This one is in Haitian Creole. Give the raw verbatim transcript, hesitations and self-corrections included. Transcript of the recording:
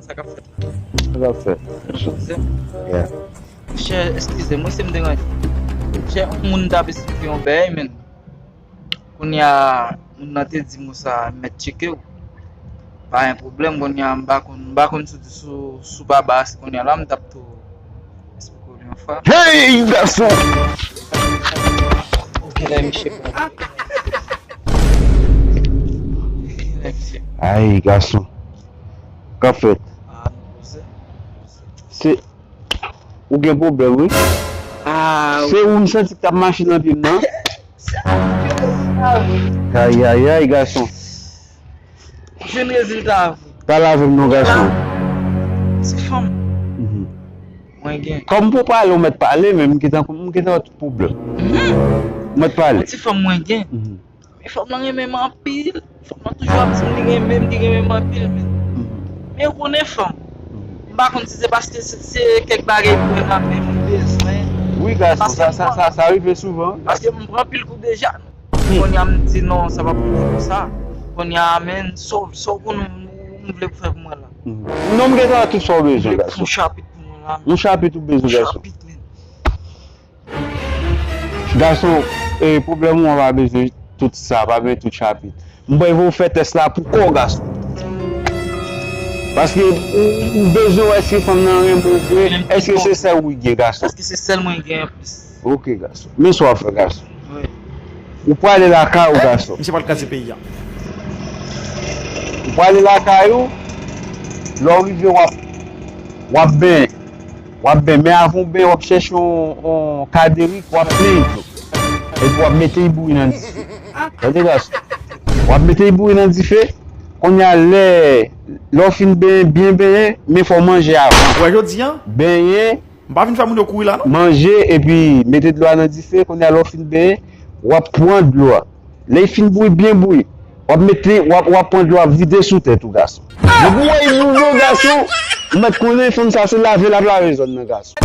Sa k ap fèt? Sa k ap fèt? Monchè, eskize m wi si m deranje. Monchè, yon moun t ap esplike yon bagay, men kounye a, moun nan te di m sa, m mèt tcheke w. Pa gen pwoblèm, kounye a, m pa konn, m pa konn si w, si w, si w pa ba, kounye a la, m t ap tou esplike w li yon fwa. Hey, gason! Ay, gason. K ap fèt? Se, ou gen pwoblèm, wi. Se ou m santi k t ap mache nan pye m nan. Ayayay, gason. Jwenn rezilta a vre. Pale avè m non, gason. Se fanm. Mwen gen. Kòm pou pale, ou mèt pale, men m gentan, m gentan wè tout pwoblèm. Ou mèt pale. Yon ti fanm mwen gen. Men fanm lan renmen m anpil. Fanm lan toujou ap di m li renmen m, li renmen m anpil, men. Men ou konnen fanm. M pa konn si se paske se, se kèk bagay pou wè nan men m bezwen. Wi, gason, sa, sa, sa, sa rive souvan. Paske m pran anpil kou deja. Kounye a m di non, sa p ap rive konsa. Kounye a, men, sa w, sa w konnen m, m vle pou fè pou mwen la. Non, m gentan tout sa w bezwen, gason. Yon chapit pou mwen la. Yon chapit ou bezwen, gason. Yon chapit, men. Gason, e, pwoblèm ou an pa bezwen tout sa, pa bezwen tout chapit. M pral voye w fè tès la pou kò w, gason. Paske ou, ou bezwen wè si fanm nan renmen w vre, èske se sèl ou gen, gason? Èske se sèl mwen gen anplis? Ok, gason. Men sa w ap fè, gason. Wi. Ou prale lakay ou, gason. Misye pral kraze peyi a. Ou prale lakay ou, lè w rive, w ap, w ap benyen. W ap benyen. Men avan w benyen, w ap chèche yon, yon kaderik, w ap plenn tou. Epi w ap mete ibouyi nan dife. Tande, gason. W ap mete ibouyi nan dife. Kounye a, lè, lè w fin benyen, byen benyen, men fò w manje avan. Ou wè jodi a? Benyen. M pa vin fè moun yo kouri la, non. Manje, epi mete dlo a nan dife. Kounye a, lè w fin benyen, w ap pran dlo a. Lè l fin bouyi, byen bouyi, w ap mete, w ap, w ap pran dlo, w ap vide sou tèt ou, gason. Depi w wè l bouyi, gason, ou mèt konnen fanm sa se lave l ap lave zòn nan, gason.